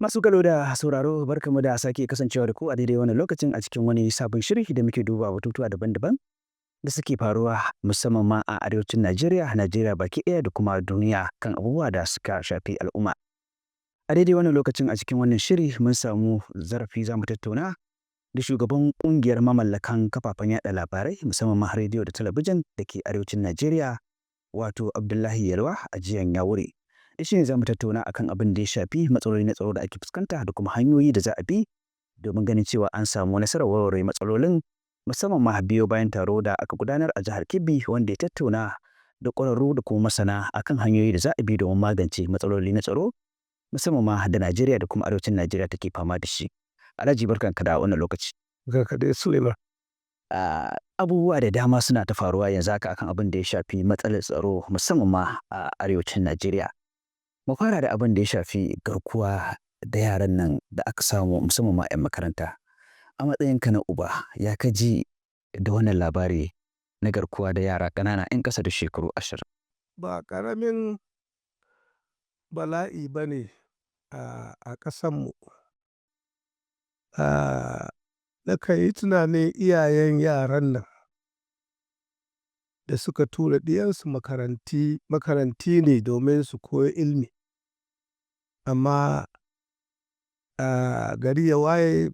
Masu kallo da sauraro, barkamu da sake kasancewa da ku a daidai wannan lokacin a cikin wani sabon shiri da muke duba batutuwa daban-daban da suke faruwa, musamman ma a arewacin Najeriya, Najeriya baki ɗaya da kuma duniya, kan abubuwa da suka shafi al'umma. A daidai wannan lokacin, a cikin wannan shiri mun samu zarafi za mu tattauna da shugaban ƙungiyar mamallakan kafafen yaɗa labarai, musamman ma rediyo da talabijin, da ke arewacin Najeriya, wato Abdullahi Yalwa Ajiyan Yawuri. Da shi ne za mu tattauna akan abin da ya shafi matsaloli na tsaro da ake fuskanta da kuma hanyoyi da za a bi domin ganin cewa an samu nasarar warware matsalolin, musamman ma biyo bayan taro da aka gudanar a jihar Kebbi, wanda ya tattauna da ƙwararru da kuma masana akan hanyoyi da za a bi domin magance matsaloli na tsaro, musamman ma da Najeriya da kuma arewacin Najeriya take fama da shi. Alhaji, barkanka da wannan lokaci. Barka dai, Suleiman. Abubuwa da dama suna ta faruwa yanzu haka akan abin da ya shafi matsalar tsaro, musamman ma a arewacin Najeriya. Mu fara da abin da ya shafi garkuwa da yaran nan da aka samu, musamman ma 'yan makaranta. A matsayinka na uba, ya ka ji da wannan labari na garkuwa da yara ƙanana 'yan ƙasa da shekaru 20? Ba ƙaramin bala'i ba ne a ƙasanmu. Nakan yi tunanin iyayen yaran nan da suka tura ɗiyansu makaranti ne domin su koyi ilimi. Amma gari ya waye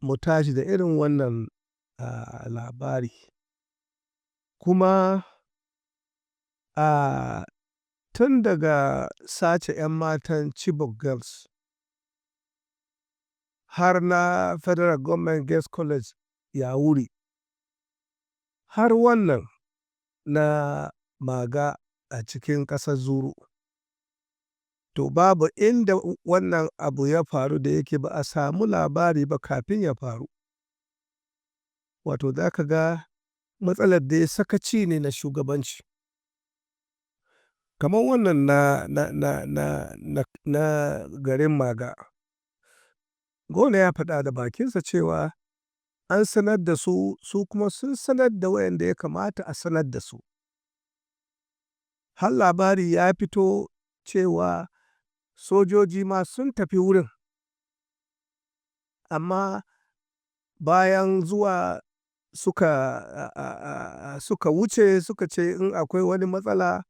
mu tashi da irin wannan labari. Kuma tun daga sace 'yan matan Chibok Girls har na Federal Government Girls College Yauri, har wannan na Maga a cikin ƙasar Zuru. To, babu inda wannan abu ya faru da yake ba a samu labari ba kafin ya faru. Wato za ka ga matsalar dai sakaci ne na shugabanci. Kamar wannan na garin Maga, gwamna ya faɗa da bakinsa cewa an sanar da su, su kuma sun sanar da wayanda ya kamata a sanar da su. Har labari ya fito cewa sojoji ma sun tafi wurin. Amma bayan zuwa suka wuce, suka ce in akwai wani matsala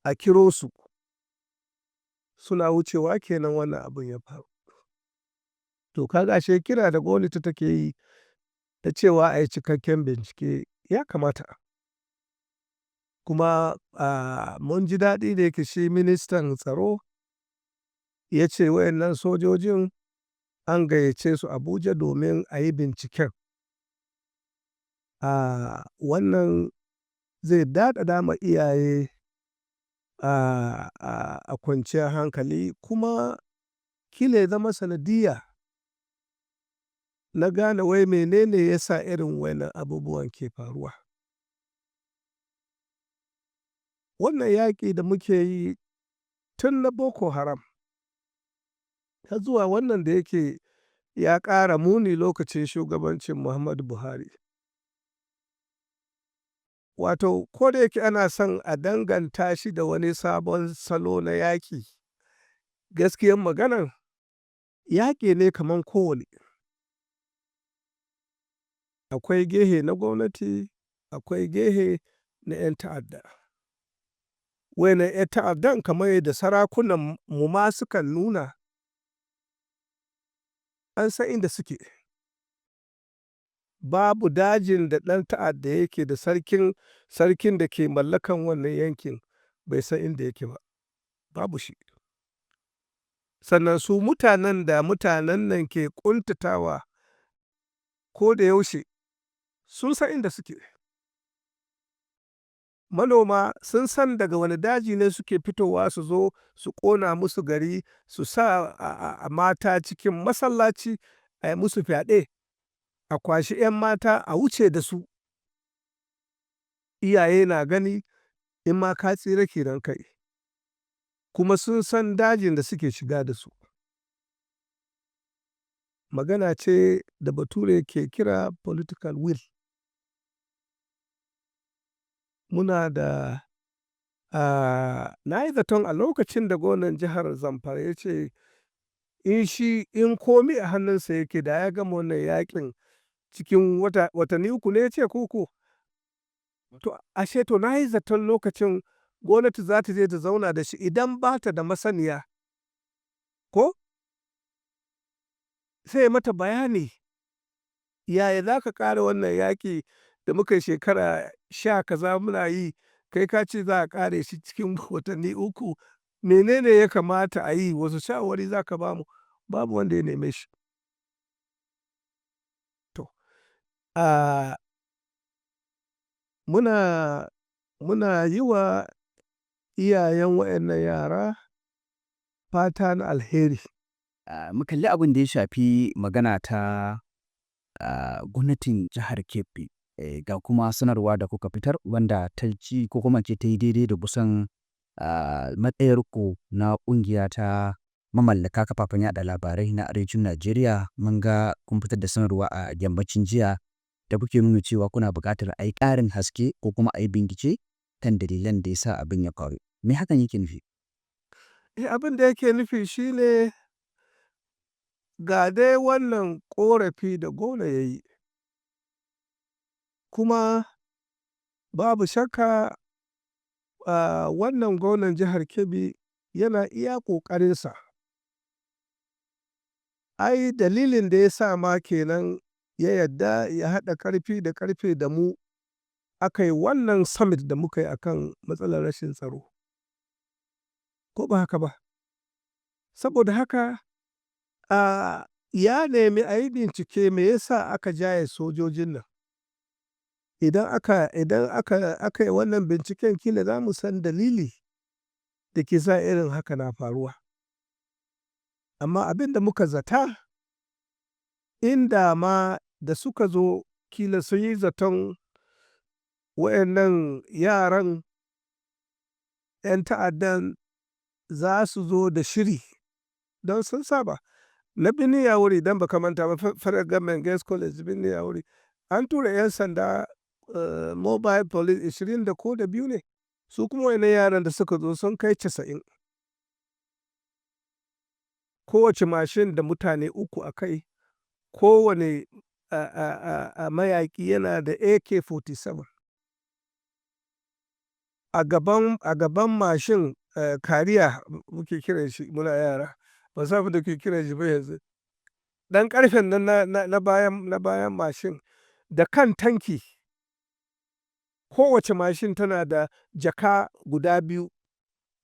a kiro su. Suna wucewa kenan wannan abun ya faru. To, ka ga ashe kira da gwamnati take yi da cewa a yi cikakken bincike ya kamata. Kuma mun ji daɗi da yake shi ministan tsaro ya ce wayannan sojojin an gayyace su Abuja domin a yi binciken. Wannan zai daɗaɗa ma iyaye a kwanciyar hankali, kuma kila ya zama sanadiyya na gane wai menene ya sa irin wayannan abubuwan ke faruwa. Wannan yaƙi da muke yi tun na Boko Haram har zuwa wannan da yake ya ƙara muni lokacin shugabancin Muhammadu Buhari. Wato, ko da yake ana son a danganta shi da wani sabon salo na yaƙi, gaskiyar maganar, yaƙi ne kamar kowane. Akwai gehe na gwamnati, akwai gehe na 'yan ta'adda. Wayannan 'yan ta'addan, kamar yadda sarakunan mu ma sukan nuna, an san inda suke. Babu dajin da ɗan ta'adda yake da sarkin da ke mallakan wannan yankin bai san inda yake ba, babu shi. Sannan su mutanen da mutanen nan ke ƙuntatawa ko da yaushe sun san inda suke. Manoma sun san daga wane daji ne suke fitowa su zo su ƙona musu gari, su sa mata cikin masallaci a yi musu fyaɗe, a kwashi 'yan mata a wuce da su. Iyaye na gani, in ma ka tsira kenan kai. Kuma sun san dajin da suke shiga da su. Magana ce da Bature ke kira political will. Muna da na yi zaton a lokacin da gwamnan jihar Zamfara ya ce In shi in komi a hannunsa yake, da ya gama wannan yaƙin cikin watanni 3 ne ya ce ko? To ashe to na yi zaton lokacin gwamnati za ta je ta zauna da shi idan ba ta da masaniya, ko? Sai ya mata bayani, yaya za ka ƙare wannan yaƙi da muka yi shekara sha kaza muna yi, kai ka ce za a ƙare shi cikin watanni 3, menene ya kamata a yi, wasu shawarwari za ka ba mu? Babu wanda ya neme shi. To, muna yi wa iyayen waɗannan yara fata na alheri. Mu kalli abin da ya shafi magana ta gwamnatin jihar Kebbi, ga kuma sanarwa da kuka fitar wanda ta ci ko kuma ce ta yi daidai da kusan matsayarku na ƙungiya ta mamallaka kafafen yaɗa labarai na arewacin Najeriya. Mun ga kun fitar da sanarwa a yammacin jiya da kuke nuna cewa kuna buƙatar a yi ƙarin haske ko kuma a yi bincike kan dalilan da ya sa abin ya faru. Me hakan yake nufi? Abin da yake nufi shine ga dai wannan ƙorafi da gwamna ya yi, kuma babu shakka wannan gwamnan jihar Kebbi yana iya ƙoƙarinsa. Ai dalilin da ya sa ma kenan ya yadda ya haɗa ƙarfi da ƙarfe da mu aka yi wannan summit da muka yi akan matsalar rashin tsaro. Ko ba haka ba? Saboda haka ya nemi a yi bincike me yasa aka jaye sojojin nan. Idan aka yi wannan binciken, kila za mu san dalili da ke sa irin haka na faruwa. Amma abin da muka zata, inda ma da suka zo kila sun yi zaton waɗannan yaran 'yan ta'addan za su zo da shiri don sun saba. Na Birnin Yauri, idan ba ka manta ba, Federal Government Girls College Birnin Yauri, an tura 'yan sanda, mobile police, 20 da ko da biyu ne, su kuma waɗannan yaran da suka zo sun kai 90. Kowace mashin da mutane uku a kai, kowane mayaƙi yana da AK-47. A gaban mashin, kariya muke kiran shi muna yara, ban san abin da kuke kiran shi ba yanzu. Ɗan ƙarfen nan na bayan mashin da kan tanki. Kowace mashin tana da jaka guda biyu,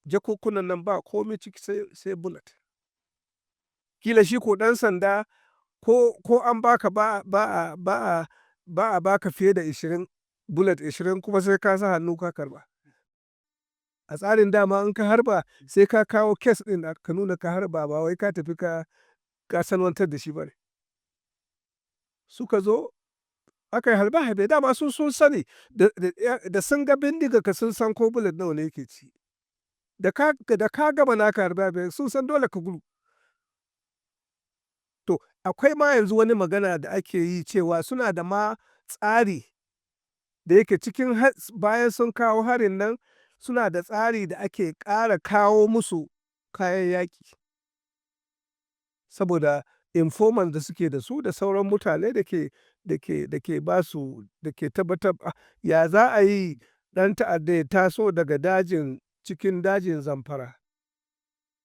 jakunkunan nan ba kome ciki sai bullet. Kila shi ko ɗan sanda ko an baka ba a baka fiye da 20, bullet 20, kuma sai ka sa hannu ka karɓa. A tsarin dama in ka harba, sai ka kawo case ɗin ka nuna ka harba, ba wai ka tafi ka salwantar da shi ba ne. Suka zo aka yi harbe harbe, dama su sun sani da sun ga bindiga ka sun san ko bullet nawa ne yake ciki. Da ka gama naka harbe harbe, sun san dole ka gudu. To akwai ma yanzu wani magana da ake yi cewa suna da ma tsari da yake cikin bayan sun kawo harin nan, suna da tsari da ake ƙara kawo musu kayan yaƙi. Saboda informant da suke da su da sauran mutane da ke ba su da ke tabbatar, ya za a yi ɗan ta'adda ya taso daga dajin cikin dajin Zamfara,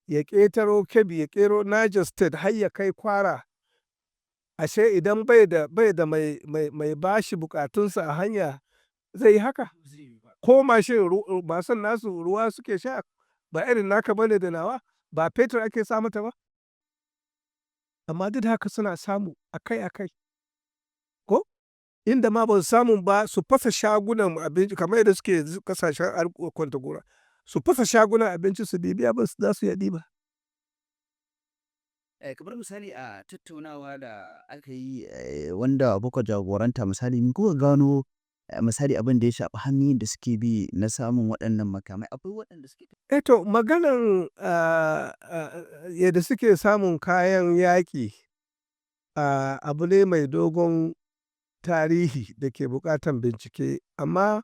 ya ƙetaro Kebbi, ya ƙetaro Niger State har ya kai Kwara. Ashe idan bai da mai ba shi buƙatunsa a hanya, zai yi haka? Ko mashin nasu ruwa suke sha, ba irin naka bane da nawa, ba fetur ake sa mata ba. Amma duk da haka suna samu akai akai. Ko? Inda ma ba su samu ba, su fasa shagunan abinci kamar yadda suke yanzu ƙasashen Kontagora. Su fasa shagunan abinci su ɗibi abin da za su iya ɗiba. Kamar misali a tattaunawa da aka yi wanda kuka jagoranta, misali me kuka gano, misali abin da ya shafi hanyoyin da suke bi na samun waɗannan makamai, akwai waɗanda suke Eh to, maganan yadda suke samun kayan yaƙi abu ne mai dogon tarihi da ke buƙatan bincike, amma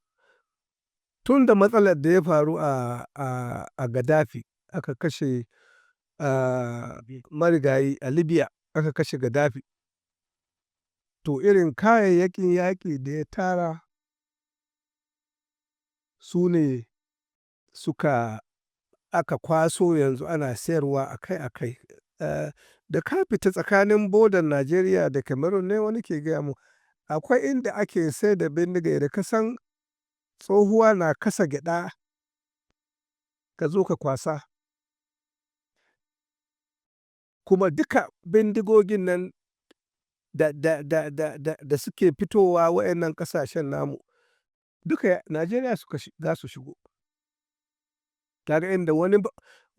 tun da matsalar da ya faru a Gaddafi aka kashe marigayi a Libya aka kashe Gaddafi. To irin kayayyakin yaƙi da ya tara su ne suka aka kwaso yanzu ana sayarwa akai-akai. Da ka fita tsakanin bodan Najeriya da Cameroon ne wani ke gaya mun, akwai inda ake sayar da bindiga yadda ka san tsohuwa na kasa gyaɗa ka zo ka kwasa. Kuma duka bindigogin nan da suke fitowa waɗannan ƙasashen namu duka Najeriya za su shigo. Ka ga inda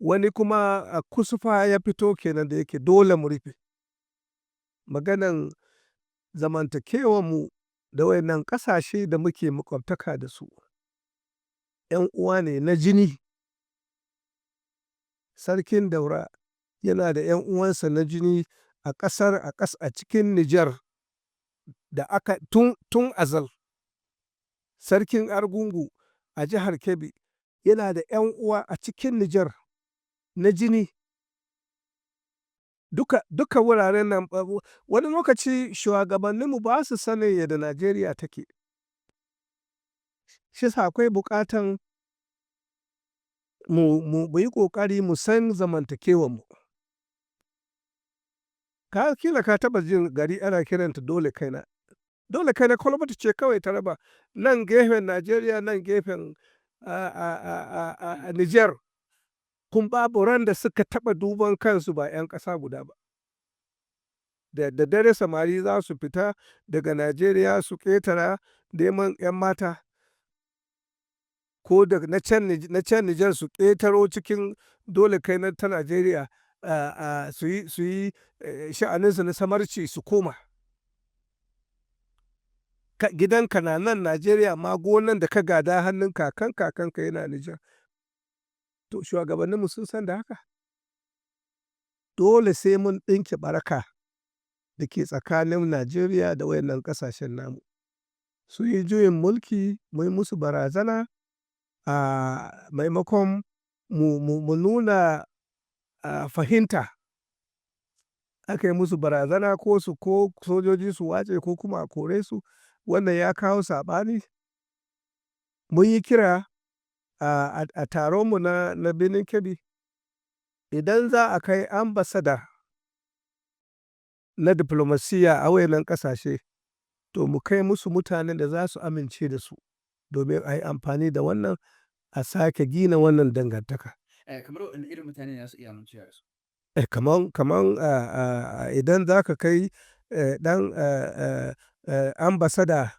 wani kuma kusufa ya fito kenan da yake dole mu rufe. Maganan zamantakewanmu da waɗannan ƙasashe da muke maƙwabtaka da su, 'yan uwa ne na jini. Sarkin Daura yana da 'yan uwansa na jini a ƙasar a cikin Nijar da aka tun azal. Sarkin Argungu a jihar Kebbi yana da 'yan uwa a cikin Nijar na jini. Duka wuraren nan, wani lokaci shuwagabanninmu ba su sanin yadda Najeriya take. Shi yasa akwai buƙatan mu yi ƙoƙari mu san zamantakewanmu. Kila ka taɓa jin gari ana kiranta Dole Kaina. Dole Kaina kwalbati ce kawai ta raba nan gefen Najeriya, nan gefen Nijar. Kun babu ran da suka taɓa duban kansu ba 'yan ƙasa guda ba. Da dare samari za su fita daga Najeriya su ƙetara neman 'yan mata, ko daga na can Nijar su ƙetaro cikin Dole Kaina ta Najeriya su yi sha'aninsu na samarci su koma. Gidanka na nan Najeriya amma gonan da ka gada hannun kakan kakanka yana Nijar. To shuwagabanninmu sun san da haka? Dole sai mun ɗinke ɓaraka da ke tsakanin Najeriya da waɗannan ƙasashen namu. Sun yi juyin mulki, mun yi musu barazana, a maimakon mu nuna fahimta. Aka yi musu barazana ko sojoji su wace ko kuma a kore su. Wannan ya kawo saɓani. Mun yi kira a taronmu na Birnin Kebbi, idan za a kai ambassador na diplomasiyya a waɗannan ƙasashe, to mu kai musu mutanen da za su amince da su domin a yi amfani da wannan a sake gina wannan dangantaka. Kamar waɗanne irin mutane ne za su iya amincewa da su? Kaman idan za ka kai ɗan ambassador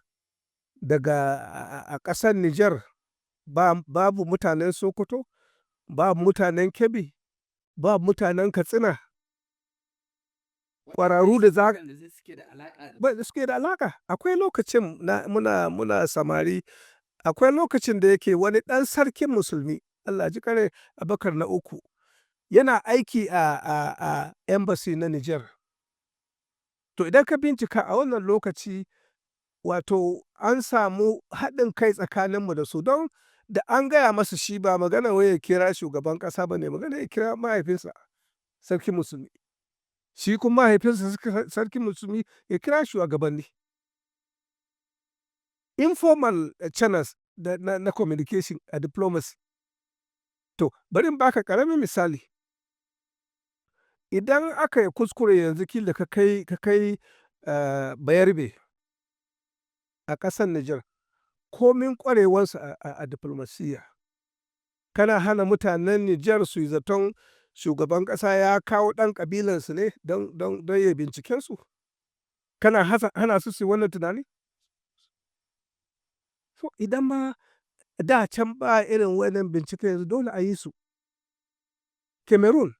daga a ƙasar Nijar, babu mutanen Sokoto, babu mutanen Kebbi, babu mutanen Katsina, ƙwararru da za suke da alaƙa. Akwai lokacin muna samari, akwai lokacin da yake wani ɗan sarkin musulmi, Allah ji ƙan rai, Abubakar na uku, yana aiki a embassy na Nijar. To idan ka bincika a wannan lokaci, wato an samu haɗin kai tsakaninmu da su, don da an gaya masa shi ba maganar wai ya kira shugaban ƙasa ba ne, maganar ya kira mahaifinsa sarkin musulmi. Shi kuma mahaifinsa sarkin musulmi ya kira shugabanni. Informal channels na communication a diplomacy. To bari in baka ƙaramin misali. Idan aka yi kuskure yanzu kila ka kai Bayarbe a ƙasar Nijar, komin ƙwarewansa a diplomasiyya, kana hana mutanen Nijar su yi zaton shugaban ƙasa ya kawo ɗan ƙabilansu ne don ya binciken su? Kana hana su su yi wannan tunani? To idan ma da can ba irin wannan bincike, yanzu dole a yi su. Cameroon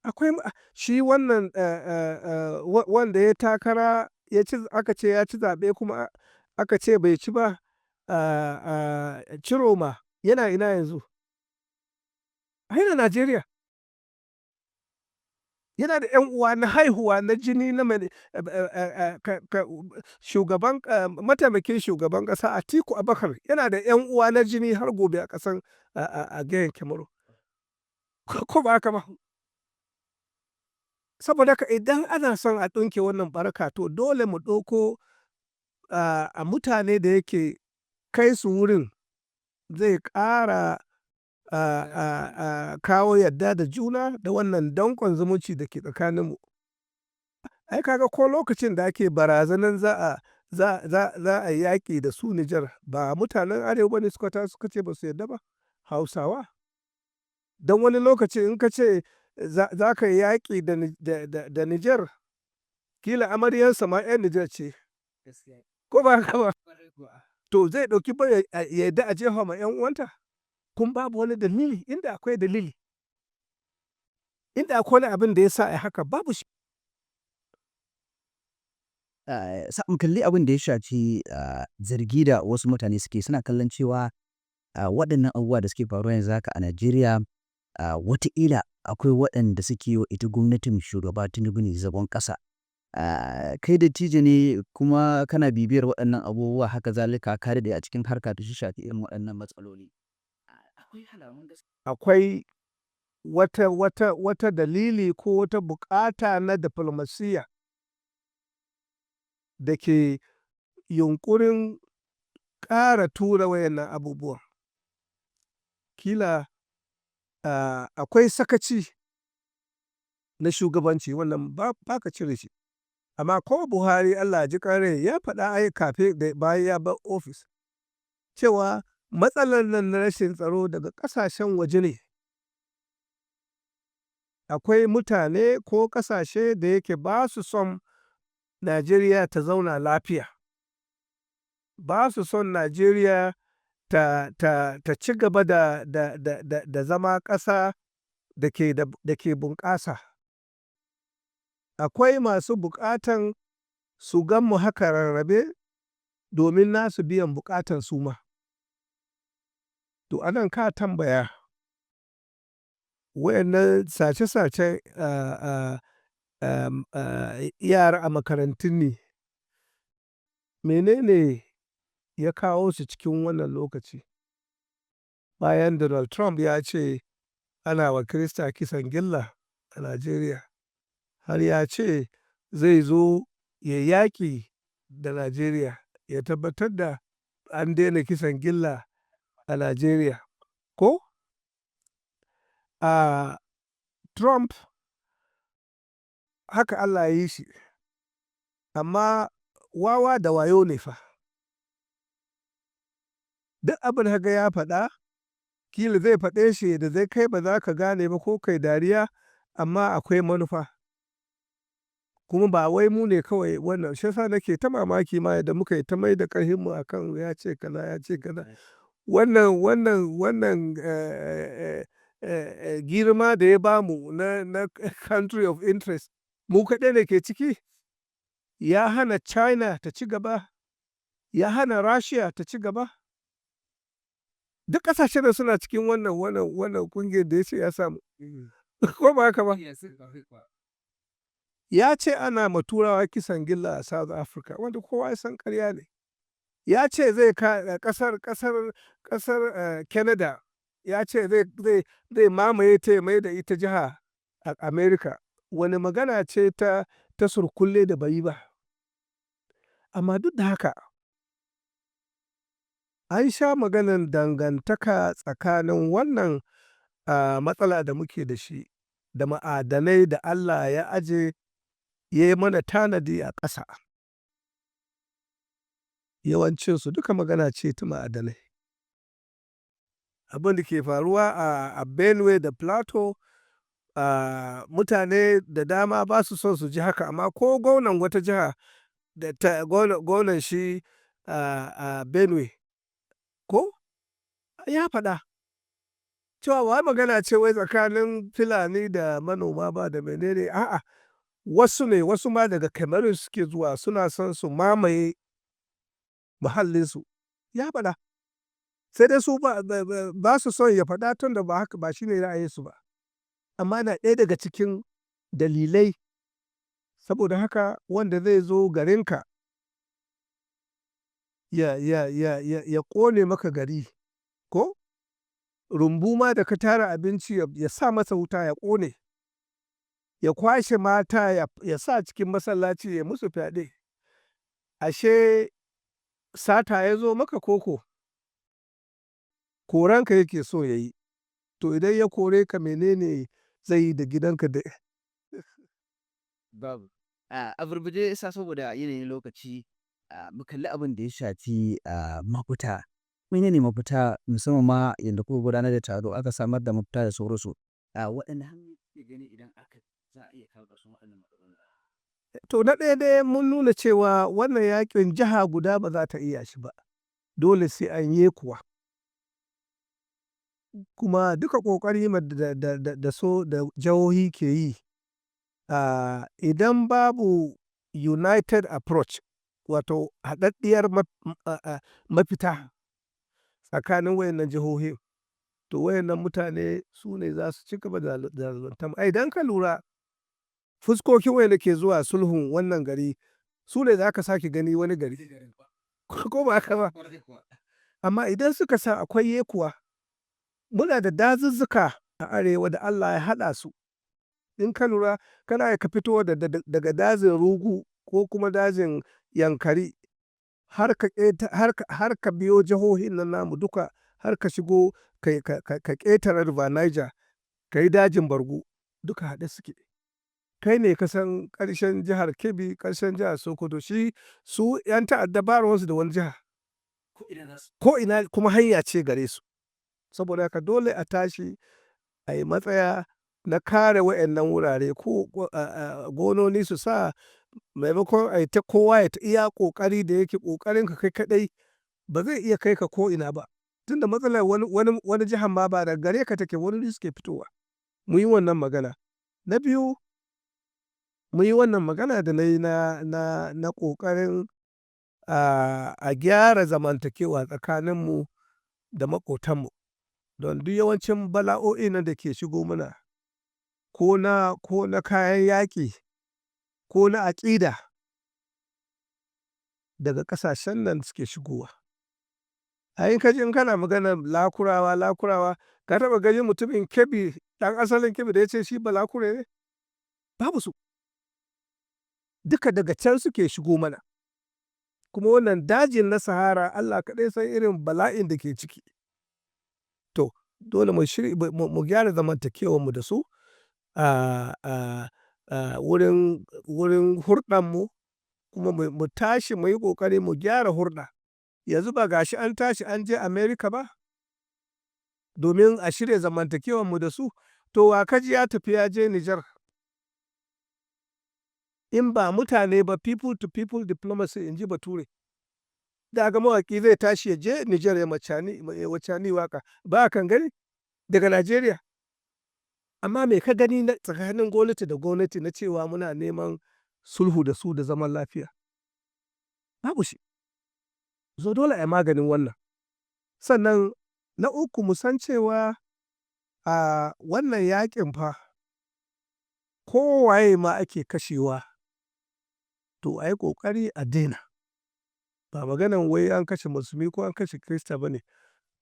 akwai shi wannan wanda ya takara ya ci, aka ce ya ci zaɓe, kuma aka ce bai ci ba, Chiroma, yana ina yanzu? Yana Najeriya. Yana da ‘yan uwa na haihuwa, na jini, na shugaban, mataimakin shugaban ƙasa Atiku Abubakar yana da ‘yan uwa na jini har gobe a ƙasan a gayan Cameroon. Ko ba haka ba? Saboda haka, idan ana son a ɗinke wannan ɓaraka, to dole mu ɗauko a mutane da yake kai su wurin zai ƙara kawo yadda da juna da wannan danƙon zumunci da ke tsakaninmu. Ai kaga ko lokacin da ake barazanan za a yi yaƙi da su Nijar, ba mutanen Arewa ba ne suka tashi suka ce ba su yarda ba, Hausawa. Don wani lokaci in ka ce za ka yi yaƙi da Nijar, kila amaryarsa ma 'yar Nijar ce. Ko ba haka ba? To, zai ɗauki ya yarda a jefa ma 'yan uwanta? Kuma babu wani dalili, inda akwai dalili. Inda akwai wani abin da ya sa a yi haka, babu shi. Mu kalli abin da ya shafi zargi da wasu mutane suke suna kallon cewa waɗannan abubuwa da suke faruwa yanzu haka a Najeriya, wataƙila akwai waɗanda suke yi wa ita gwamnatin Shugaba Tinubu ne zagon ƙasa. Kai dattijo ne kuma kana bibiyar waɗannan abubuwa, haka zalika ka daɗe a cikin harka da ta shafi irin waɗannan matsaloli. Akwai alamun gaskiya? Akwai wata dalili ko wata buƙata na diflomasiyya da ke yunƙurin ƙara tura waɗannan abubuwan. Kila akwai sakaci na shugabanci, wannan ba ka cire shi. Amma ko Buhari, Allah ya ji ƙan rai, ya faɗa ai kafin bayan ya bar ofis cewa matsalar nan na rashin tsaro daga ƙasashen waje ne. Akwai mutane ko ƙasashe da yake ba su son Najeriya ta zauna lafiya. Ba su son Najeriya ta ci gaba da zama ƙasa da ke bunƙasa. Akwai masu buƙatan su gan mu haka rarrabe domin nasu biyan buƙatan su ma. To, a nan ka tambaya, waɗannan sace-sacen yara a makarantun ne, mene ne ya kawo su cikin wannan lokaci? Bayan Donald Trump ya ce ana wa Kirista kisan gilla a Najeriya, har ya ce zai zo ya yaƙi da Najeriya, ya tabbatar da an daina kisan gilla a Najeriya. Ko? Trump haka Allah ya yi shi, amma wawa da wayo ne fa. Duk abin da ka ga ya faɗa, kila zai faɗe shi da zai kai ba za ka gane ba ko kai dariya, amma akwai manufa. Kuma ba wai mu ne kawai wannan, shi yasa nake ta mamaki ma yadda muka yi ta mai da ƙarfinmu a kan ya ce kaza, ya ce kaza. Wannan girma da ya bamu na country of interest, mu kaɗai ne ke ciki? Ya hana China ta ci gaba, ya hana Russia ta ci gaba. Duk ƙasashen nan suna cikin wannan ƙungiyar da ya ce ya samu. Ko ba haka ba? Ya ce ana ma Turawa kisan gilla a South Africa, wanda kowa ya san ƙarya ne. Ya ce zai ƙasar Canada, ya ce zai mamaye ta, ya mai da ita jiha a America. Wane magana ce ta surkulle da bai yi ba? Amma duk da haka, an sha maganan dangantaka tsakanin wannan matsala da muke da shi da ma'adanai da Allah ya aje ya yi mana tanadi a ƙasa. Yawancinsu duka magana ce ta ma'adanai. Abin da ke faruwa a Benue da Plateau, mutane da dama ba su son su ji haka, amma ko gwamnan wata jiha da ta gwamnan shi a Benue ko ya faɗa cewa ba wai magana ce wai tsakanin Fulani da manoma ba da mene ne, a'a, wasu ne, wasu ma daga Cameroon suke zuwa, suna son su mamaye muhallinsu. Ya faɗa. Sai dai su ba su son ya faɗa, tunda ba haka ba shine ra'ayinsu ba. Amma yana ɗaya daga cikin dalilai. Saboda haka, wanda zai zo garinka ya ƙone maka gari, ko rumbu ma da ka tara abinci ya sa masa wuta ya ƙone. Ya kwashe mata ya sa cikin masallaci ya musu fyaɗe. Ashe sata ya zo maka koko? Koranka yake so ya yi. To idan ya kore ka, menene zai yi da gidanka da Babu. A gurguje sa saboda yanayin lokaci, mu kalli abin da ya shafi mafita. Menene mafita, musamman ma yadda kuka gudanar da taro aka samar da mafita da sauransu? Waɗanne hanyoyi kuke gani idan aka za a iya kawo ƙarshen waɗannan matsaloli? To, na ɗaya dai, mun nuna cewa wannan yakin jiha guda ba za ta iya shi ba. Dole sai an yi kuwa. Kuma duka ƙoƙari da so da jihohi ke yi, idan babu united approach, wato haɗaɗɗiyar mafita tsakanin wayannan jihohin, to wayannan mutane su ne za su ci gaba da zaluntar. Idan ka lura, fuskokin wayanda ke zuwa sulhun wannan gari su ne za ka sake gani wani gari, ko ba haka ba? Amma idan suka sa akwai yekuwa, muna da dazuzzuka a arewa da Allah ya haɗa su. In ka lura, kana ka fito daga dajin Rugu ko kuma dajin Yankari har ka biyo jihohin nan namu duka, har ka shigo ka ƙetare River Niger, ka yi dajin Borgu, duka haɗe suke. Kai ne ka san ƙarshen jihar Kebbi, ƙarshen jihar Sokoto. Shi su 'yan ta'adda ba ruwansu da wani jiha. Ko ina kuma hanya ce gare su. Saboda haka dole a tashi a yi matsaya na kare wayannan wurare, ko gononi su sa maimakon a yi ta kowa ya ta iya ƙoƙari da yake ƙoƙarin ka kai kaɗai ba zai iya kai ka ko ina ba. Tunda matsalar wani jihar ma ba daga gare ka take, wani wuri suke fitowa. Mu yi wannan magana. Na biyu, mun yi wannan magana da na yi na ƙoƙarin a gyara zamantakewa tsakaninmu da maƙotanmu. Don duk yawancin bala'o'in nan da ke shigo mana, ko na kayan yaƙi ko na aƙida, daga ƙasashen nan suke shigowa. Ai in ka ji in kana maganar Lakurawa, Lakurawa, ka taɓa ganin mutumin Kebbi, ɗan asalin Kebbi, da ya ce shi Balakure ne? Babu su. Duka daga can suke shigo mana. Kuma wannan dajin na Sahara, Allah kaɗai san irin bala'in da ke ciki. To dole mu gyara zamantakewarmu da su a wurin hurɗanmu, kuma mu tashi mu yi ƙoƙari mu gyara hurɗa. Yanzu ba ga shi an tashi an je America ba domin a shirya zamantakewarmu da su, to wa ka ji ya tafi ya je Nijar? In ba mutane ba, people to people diplomacy, in ji Bature. Da ga mawaƙi zai tashi ya je Nijar ya ma Tchiani waƙa, ba kan gani daga Najeriya. Amma me ka gani na tsakanin gwamnati da gwamnati na cewa muna neman sulhu da su da zaman lafiya? Babu shi. So dole a yi maganin wannan. Sannan na uku, mu san cewa a wannan yaƙin fa, ko waye ma ake kashewa, to a yi ƙoƙari a daina. Ba maganan wai an kashe Musulmi ko an kashe Kirista ba ne.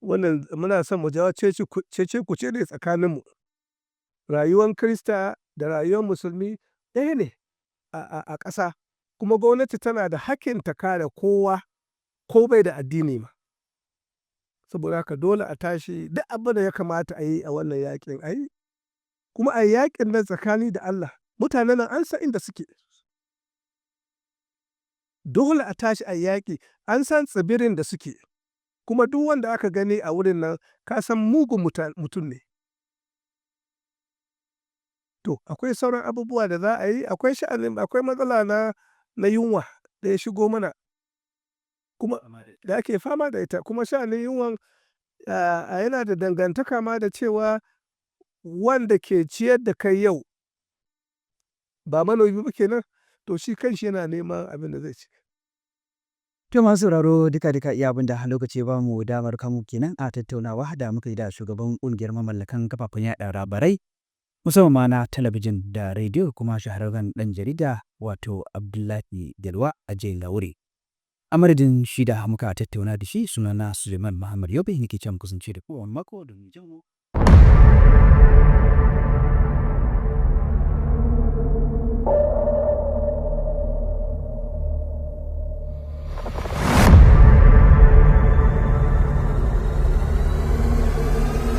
Wannan muna son mu jawo cece-kuce ne tsakaninmu. Rayuwan Kirista da rayuwan Musulmi ɗaya ne a ƙasa. Kuma gwamnati tana da hakkin ta kare kowa, ko bai da addini ma. Saboda haka dole a tashi, duk abin da ya kamata a yi a wannan yaƙin a yi. Kuma a yi yaƙin nan tsakani da Allah. Mutanen nan an san inda suke. Dole a tashi a yi yaƙi. An san tsibirin da suke. Kuma duk wanda aka gani a wurin nan, ka san mugun mutum ne. To akwai sauran abubuwa da za a yi. Akwai sha'anin, akwai matsala na yunwa da ya shigo mana, kuma da ake fama da ita. Kuma sha'anin yunwan yana da dangantaka ma da cewa wanda ke ciyar da kai yau ba manomi ba kenan, to shi kanshi yana neman abin da zai ci. To, masu sauraro, duka-duka iya abin da lokaci ya bamu damar kamu kenan a tattaunawa da muka yi da shugaban ƙungiyar mamallakan kafafen yaɗa labarai, musamman ma na talabijin da rediyo, kuma shahararren ɗan jarida, wato Abdullahi Gelwa Aje Laure. A madadin shi da muka tattauna da shi, sunana Suleiman Muhammad Yobe nake can kusance da kowane mako domin jin mu.